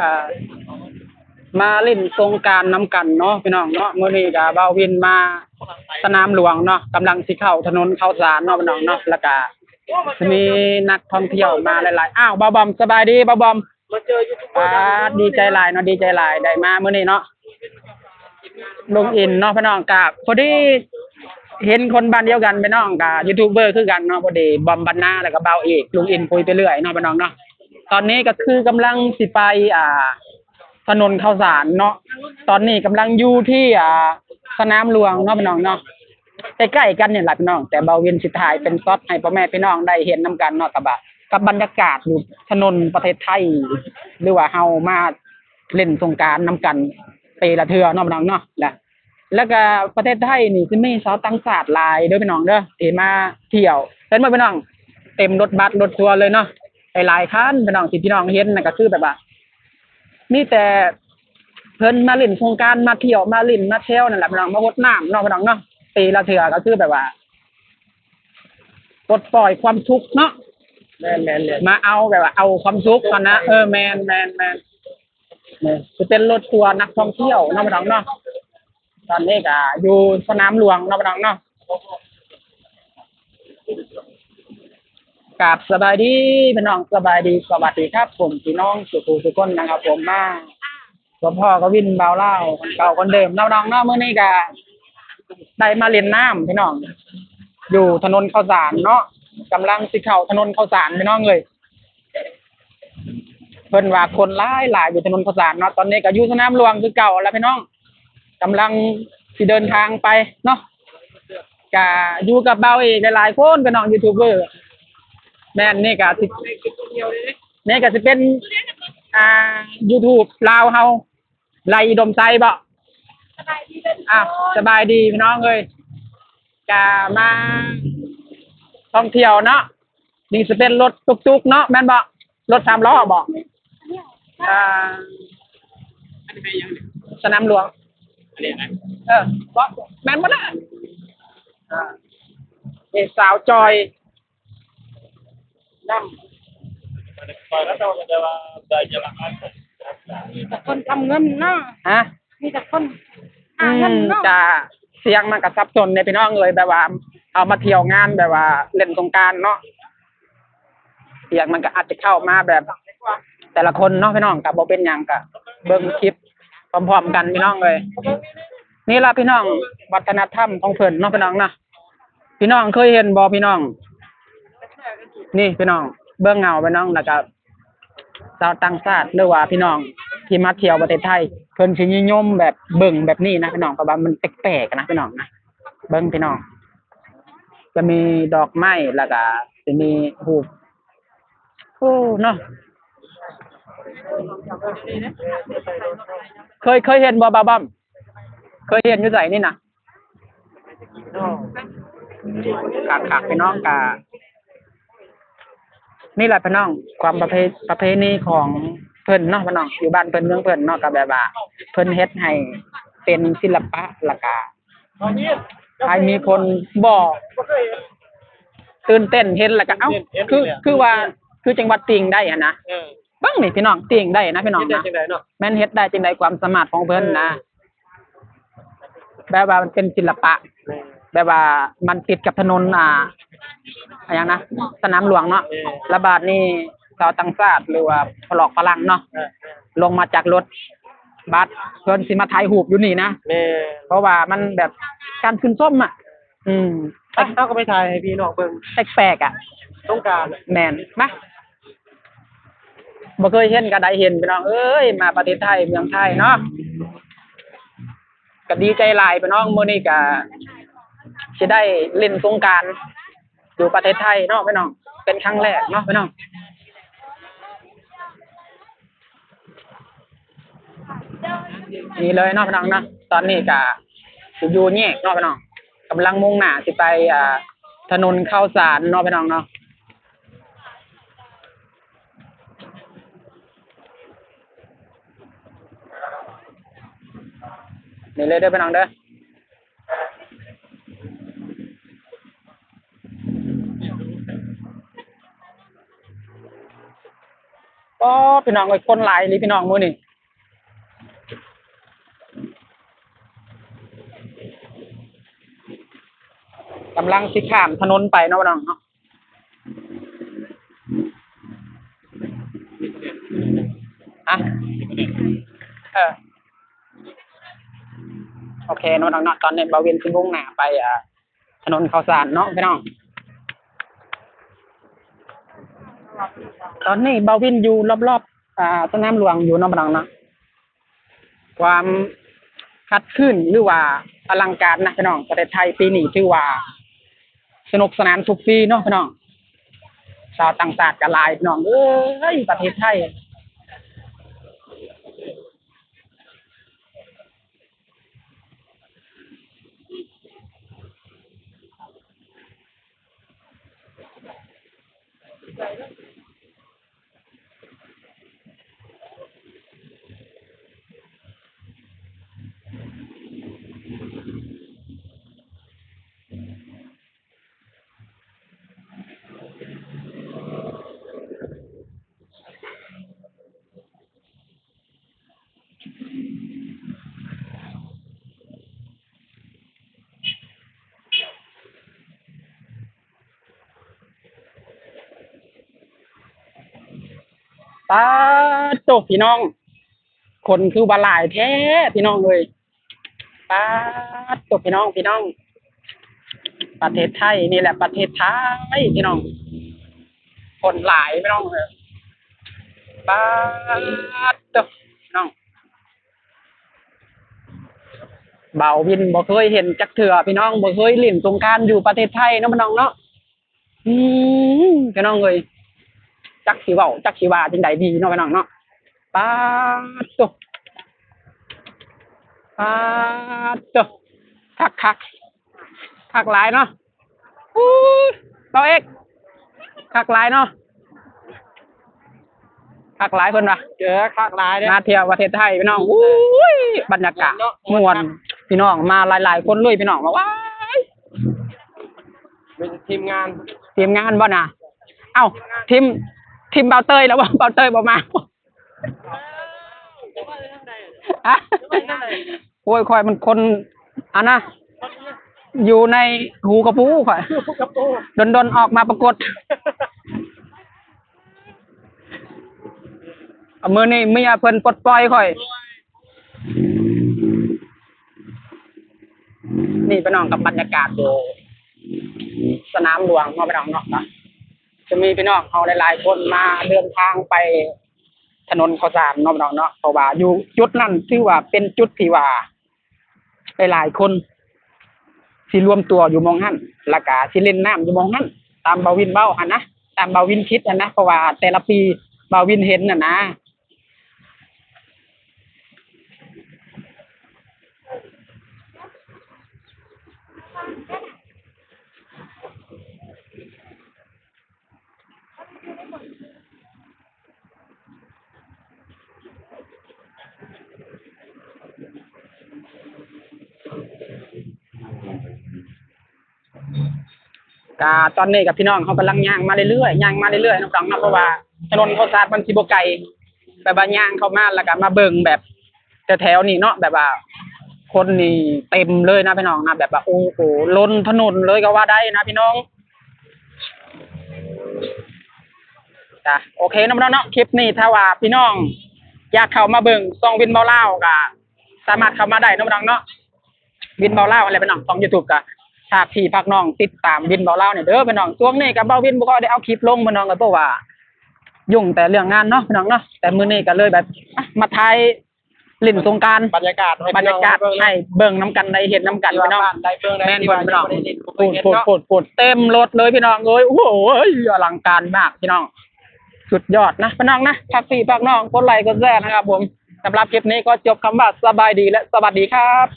ອ່າ ມາຫຼິ້ນສົງການນຳກັນເນາະພີ່ນ້ອງເນາະ. ມື້ນີ້ກະບ່າວວິນມາສະໜາມຫຼວງເນາະ, ກຳລັງຊິເຂົ້າຖະໜົນເຂົ້າສານເນາະພີ່ນ້ອງເນາະ. ແລ້ວກະຊິມີນັກທ່ອງທ່ຽວມາຫຼາຍໆ. ອ້າວ ບ່າວບອມ ສະບາຍດີບ່າວບອມ. ປາດ ດີໃຈຫຼາຍເນາະ, ດີໃຈຫຼາຍໄດ້ມາມື້ນີ້ເນາະ. ລຸງອິນເນາະພີ່ນ້ອງ, ກະພໍດີເຫັນຄົນບ້ານດຽວກັນພີ່ນ້ອງ, ກະຢູທູບເບີຄືກັນເນາະ, ພໍດີບອມບັນນາ ແລ້ວກະບ່າວເອກ ລຸງອິນຄຸຍໄປເລື້ອຍເນາະພີ່ນ້ອງເນາະ. ຕອນນີ້ກະຄືກຳລັງຊິໄປ ອ່າ ຖະໜົນເຂົ້າສານເນາະ. ຕອນນີ້ກຳລັງຢູ່ທີ່ ອ່າ ສະໜາມຫຼວງເນາະພີ່ນ້ອງເນາະ, ໃກ້ໆກັນນີ້ລະພີ່ນ້ອງ, ແຕ່ບ່າວວິນຊິຖ່າຍເປັນຊັອດໃຫ້ພໍ່ແມ່ພີ່ນ້ອງໄດ້ເຫັນນຳກັນເນາະ, ກັບວ່າ ກັບບັນຍາກາດຢູ່ຖະໜົນປະເທດໄທ ຫຼືວ່າເຮົາມາຫຼິ້ນສົງການນຳກັນປີລະເທື່ອເນາະພີ່ນ້ອງເນາະ. ແລະ ແລ້ວກະປະເທດໄທນີ້ຊິມີຊາວຕ່າງຊາດຫຼາຍເດີພີ່ນ້ອງເດີ ທີ່ມາທ່ຽວ. ເຫັນບໍ່ພີ່ນ້ອງ? ເຕັມລົດບັສລົດທົວເລີຍເນາະ, ຫຼາຍໆຄັນພີ່ນ້ອງ. ທີ່ພີ່ນ້ອງເຫັນນັ້ນກະຄືແບບວ່າ ມີແຕ່ເພິ່ນມາຫຼິ້ນສົງການ ມາທ່ຽວ ມາຫຼິ້ນມາແຊວນັ້ນແຫຼະພີ່ນ້ອງ, ມາຫົດນ້ຳເນາະພີ່ນ້ອງເນາະ. ປີລະເທື່ອກະຄືແບບວ່າ ປົດປ່ອຍຄວາມທຸກເນາະ. ແມ່ນໆໆ ມາເອົາແບບວ່າເອົາຄວາມສຸກຫັ້ນນະ. ເອີ ແມ່ນໆໆ ຊິເປັນລົດທົວນັກທ່ອງທ່ຽວເນາະພີ່ນ້ອງເນາະ. ຕອນນີ້ກະຢູ່ສະໜາມຫຼວງເນາະພີ່ນ້ອງເນາະ. ກາບສະບາຍດີພີ່ນ້ອງ, ສະບາຍດີ ສະຫວັດດີຄັບຜົມ ພີ່ນ້ອງສູ່ຜູ້ສູ່ຄົນນະຄັບຜົມ. ມາ ພໍ້ກັບວິນ ບ່າວລາວ ຄົນເກົ່າຄົນເດີມເນາະພີ່ນ້ອງເນາະ. ມື້ນີ້ກະໄດ້ມາຫຼິ້ນນ້ຳພີ່ນ້ອງ ຢູ່ຖະໜົນເຂົ້າສານເນາະ, ກຳລັງຊິເຂົ້າຖະໜົນເຂົ້າສານພີ່ນ້ອງເອີຍ. ເພິ່ນວ່າຄົນຫຼາຍໆຢູ່ຖະໜົນເຂົ້າສານເນາະ. ຕອນນີ້ກະຢູ່ສະໜາມຫຼວງຄືເກົ່າລະພີ່ນ້ອງ, ກຳລັງຊິເດີນທາງໄປເນາະ. ກະຢູ່ກັບບ່າວເອກຫຼາຍໆຄົນພີ່ນ້ອງ ຢູທູບເບີ. ແມ່ນ ນີ້ກະຊິ ນີ້ກະຊິເປັນ ອ່າ ຢູທູບລາວເຮົາ ໄລອຸດົມໄຊບໍ? ສະບາຍດີເດີພີ່ນ້ອງ. ອ້າວ ສະບາຍດີພີ່ນ້ອງເອີຍ, ກະມາທ່ອງທ່ຽວເນາະ. ນີ້ຊິເປັນລົດຕຸກໆເນາະ ແມ່ນບໍ່? ລົດສາມລໍ້ບໍ່? ອ່າ ອັນນີ້ໄປຫຍັງນີ້? ສະໜາມຫຼວງ ອັນນີ້ນະ? ເອີ ບໍ່ ແມ່ນບໍ່ລະ? ອ່າ ນີ້ສາວຈ່ອຍ ນຳ ມີແຕ່ຄົນທຳເງິນເນາະ. ຮະ? ມີແຕ່ຄົນຫາເງິນເນາະ. ອືມ ກະສຽງມັນກະສັບສົນເດ້ພີ່ນ້ອງເອີຍ, ແບບວ່າເຮົາມາທ່ຽວງານແບບວ່າຫຼິ້ນສົງການເນາະ, ສຽງມັນກະອາດຈະເຂົ້າມາແບບແຕ່ລະຄົນເນາະພີ່ນ້ອງ. ກະບໍ່ເປັນຫຍັງ, ກະເບິ່ງຄລິບພ້ອມໆກັນພີ່ນ້ອງເອີຍ. ນີ້ລະພີ່ນ້ອງ ວັດທະນະທຳຂອງເພິ່ນເນາະພີ່ນ້ອງເນາະ. ພີ່ນ້ອງເຄີຍເຫັນບໍ່ພີ່ນ້ອງ? ນີ້ພີ່ນ້ອງ ເບິ່ງເອົາພີ່ນ້ອງ, ແລ້ວກະຊາວຕ່າງຊາດ ຫຼືວ່າພີ່ນ້ອງທີ່ມາທ່ຽວປະເທດໄທ ເພິ່ນຊິນິຍົມແບບເບິ່ງແບບນີ້ນະພີ່ນ້ອງ, ເພາະວ່າມັນແປກໆນະພີ່ນ້ອງນະ. ເບິ່ງພີ່ນ້ອງ ຈະມີດອກໄມ້ ແລ້ວກະຊິມີຮູບ ໂອ້ ເນາະ. ເຄີຍ ເຄີຍເຫັນບໍ່ບ່າວບອມ? ເຄີຍເຫັນຢູ່ໃສນີ້ນະ? ຄັກໆ ພີ່ນ້ອງ. ກະນີ້ແຫຼະພີ່ນ້ອງ ຄວາມປະເພ ປະເພນີຂອງເພິ່ນເນາະພີ່ນ້ອງ, ຢູ່ບ້ານເພິ່ນເມືອງເພິ່ນເນາະ, ກະແບບວ່າເພິ່ນເຮັດໃຫ້ເປັນສິລະປະ ແລ້ວກະໃຫ້ມີຄົນບໍ່ຕື່ນເຕັ້ນເຫັນ ແລ້ວກະ ເອົ້າ ຄື ຄືວ່າ ຄືຈັ່ງວ່າຕິ່ງໄດ້ຫັ້ນນະ. ເອີ ເບິ່ງນີ້ພີ່ນ້ອງ ຕິ່ງໄດ້ນະພີ່ນ້ອງນະ. ແມ່ນເຮັດໄດ້ຈັ່ງໃດ ຄວາມສາມາດຂອງເພິ່ນນະ. ແບບວ່າມັນເປັນສິລະປະ ແບບວ່າມັນຕິດກັບຖະໜົນ ອ່າ ຫຍັງນະ ສະໜາມຫຼວງເນາະ. ແລ້ວບາດນີ້ຊາວຕ່າງຊາດ ຫຼືວ່າຝຣັ່ງເນາະ ລົງມາຈາກລົດບັສ ເພິ່ນຊິມາຖ່າຍຮູບຢູ່ນີ້ນະ. ເພາະວ່າມັນແບບການຊື່ນຊົມອະ. ອືມ ເຮົາກໍໄປຖ່າຍໃຫ້ພີ່ນ້ອງເບິ່ງ ແປກໆອະ ສົງການ. ແມ່ນ ມາ ບໍ່ເຄີຍເຫັນກໍໄດ້ເຫັນ ພີ່ນ້ອງເອີຍ, ມາປະເທດໄທ ເມືອງໄທເນາະ ກໍດີໃຈຫຼາຍພີ່ນ້ອງ. ມື້ນີ້ກໍຊິໄດ້ຫຼິ້ນສົງການຢູ່ປະເທດໄທເນາະພີ່ນ້ອງ, ເປັນຄັ້ງແລກເນາະພີ່ນ້ອງ. ນີ້ເລີຍເນາະພີ່ນ້ອງເນາະ, ຕອນນີ້ກະຊິຢູ່ແຍກເນາະພີ່ນ້ອງ, ກຳລັງມຸ່ງໜ້າຊິໄປ ອ່າ ຖະໜົນເຂົ້າສານເນາະພີ່ນ້ອງເນາະ. ນີ້ເລີຍເດີພີ່ນ້ອງເດີ. ອໍ ພີ່ນ້ອງເອີຍ ຄົນຫຼາຍອີ່ຫຼີພີ່ນ້ອງມື້ນີ້. ກຳລັງຊິຂ້າມຖະໜົນໄປເນາະ ພີ່ນ້ອງເນາະ. ອະ ເອີ ໂອເຄເນາະ ພີ່ນ້ອງເນາະ. ຕອນນີ້ບ່າວວິນຊິມຸ່ງໜ້າໄປ ອາ ຖະໜົນເຂົ້າສານເນາະ ພີ່ນ້ອງ. ຕອນນີ້ບ່າວວິນຢູ່ລອບໆ ອາ ສະໜາມຫຼວງຢູ່ເນາະ ພີ່ນ້ອງເນາະ. ຄວາມຄັກຄື້ນ ຫຼືວ່າອະລັງການນະ ພີ່ນ້ອງ. ປະເທດໄທປີນີ້ຖືວ່າສະໜຸກສະໜານທຸກປີເນາະ ພີ່ນ້ອງ. ຊາວຕ່າງຊາດກໍຫຼາຍ ພີ່ນ້ອງເອີຍ ປະເທດໄທ. ປາດໂທ້ ພີ່ນ້ອງ ຄົນຄືວ່າຫຼາຍແທ້ ພີ່ນ້ອງເອີຍ. ປາດໂທ້ ພີ່ນ້ອງ ພີ່ນ້ອງ ປະເທດໄທນີ້ແຫຼະ ປະເທດໄທ ພີ່ນ້ອງ ຄົນຫຼາຍ ພີ່ນ້ອງເອີຍ. ປາດໂທ້ ພີ່ນ້ອງ ບ່າວວິນບໍ່ເຄີຍເຫັນຈັກເທື່ອ ພີ່ນ້ອງ ບໍ່ເຄີຍຫຼິ້ນສົງການຢູ່ປະເທດໄທເນາະ ພີ່ນ້ອງເນາະ. ອືມ ພີ່ນ້ອງເອີຍ ຈັກຊິເວົ້າ ຈັກຊິວ່າຈັ່ງໃດດີເນາະ ພີ່ນ້ອງເນາະ. ປາດໂທ້ ປາດໂທ້ ຄັກໆ ຄັກຫຼາຍເນາະ. ອູ້ຍ ບ່າວເອກ ຄັກຫຼາຍເນາະ ຄັກຫຼາຍເພິ່ນວ່າ. ເອີ ຄັກຫຼາຍເດ້ ມາທ່ຽວປະເທດໄທ ພີ່ນ້ອງ. ອູ້ຍ ບັນຍາກາດ ເນາະ ມ່ວນ ພີ່ນ້ອງ ມາຫຼາຍໆຄົນເລີຍ ພີ່ນ້ອງ. ວ່າ ວ້າຍ ມີແຕ່ທີມງານ ທີມງານບໍ່ນະ? ເອົ້າ ທີມ ທີມບ່າວເຕີຍແລ້ວບໍ່? ບ່າວເຕີຍບໍ່ມາ? ອະ ໂອ້ຍ ຂ້ອຍມັນຄົນ ອັນນະ ຢູ່ໃນຫູກະປູຂ້ອຍ ດົນໆອອກມາປາກົດ. ມື້ນີ້ເມຍເພິ່ນປົດປ່ອຍຂ້ອຍ. ນີ້ພີ່ນ້ອງ ກັບບັນຍາກາດຢູ່ສະໜາມຫຼວງເນາະ ພີ່ນ້ອງເນາະ. ຈະມີພີ່ນ້ອງເຮົາຫຼາຍໆຄົນມາເດີນທາງໄປຖະໜົນເຂົ້າສານເນາະ ພີ່ນ້ອງເນາະ. ເພາະວ່າຢູ່ຈຸດນັ້ນຖືວ່າເປັນຈຸດທີ່ວ່າຫຼາຍໆຄົນຊິລວມຕົວຢູ່ໝ່ອງຫັ້ນ ແລ້ວກະຊິເລ່ນນ້ຳຢູ່ໝ່ອງຫັ້ນ ຕາມບ່າວວິນເວົ້າຫັ້ນນະ ຕາມບ່າວວິນຄິດຫັ້ນນະ. ເພາະວ່າແຕ່ລະປີບ່າວວິນເຫັນຫັ້ນນະ. ກະຕອນນີ້ກະພີ່ນ້ອງເຮົາກຳລັງຍ່າງມາເລື້ອຍໆ ຍ່າງມາເລື້ອຍໆເນາະ ພີ່ນ້ອງເນາະ. ເພາະວ່າຖະໜົນເຂົ້າສານມັນຊິບໍ່ໄກ ແບບວ່າຍ່າງເຂົ້າມາ ແລ້ວກະມາເບິ່ງແບບແຖວໆນີ້ເນາະ ແບບວ່າຄົນນີ້ເຕັມເລີຍນະ ພີ່ນ້ອງນະ. ແບບວ່າ ໂອ້ໂຫ ລົ້ນຖະໜົນເລີຍກໍວ່າໄດ້ນະ ພີ່ນ້ອງ. ກະໂອເຄເນາະ ພີ່ນ້ອງເນາະ ຄລິບນີ້ ຖ້າວ່າພີ່ນ້ອງຢາກເຂົ້າມາເບິ່ງຊ່ອງວິນເວົ້າລາວ ກະສາມາດເຂົ້າມາໄດ້ເນາະ ພີ່ນ້ອງເນາະ. ວິນເວົ້າລາວຫັ້ນແຫຼະ ພີ່ນ້ອງ ຊ່ອງຢູທູບ ກະຝາກພີ່ຝາກນ້ອງຕິດຕາມວິນເວົ້າລາວແດ່ເດີ ພີ່ນ້ອງ. ຊ່ວງນີ້ກະບ່າວວິນບໍ່ຄ່ອຍໄດ້ເອົາຄລິບລົງ ພີ່ນ້ອງເອີຍ ເພາະວ່າຫຍຸ້ງແຕ່ເລື່ອງງານເນາະ ພີ່ນ້ອງເນາະ. ແຕ່ມື້ນີ້ກະເລີຍແບບ ອະ ມາຖ່າຍຫຼິ້ນສົງການ ບັນຍາກາດໃຫ້ພີ່ນ້ອງ ບັນຍາກາດ ເບິ່ງເນາະ ໃຫ້ເບິ່ງນຳກັນ ໄດ້ເຫັນນຳກັນ ພີ່ນ້ອງ. ແມ່ນ ພີ່ນ້ອງ ພຸ້ນໆໆ ເຕັມລົດເລີຍ ພີ່ນ້ອງເອີຍ. ໂອ້ຍ ອະລັງການມາກ ພີ່ນ້ອງ ສຸດຍອດນະ ພີ່ນ້ອງນະ. ຝາກພີ່ຝາກນ້ອງກົດໄລກົດແຊນະຄັບຜົມ. ສຳລັບຄລິບນີ້ຂໍຈົບຄຳວ່າສະບາຍດີ ແລະ ສະຫວັດດີຄັບ.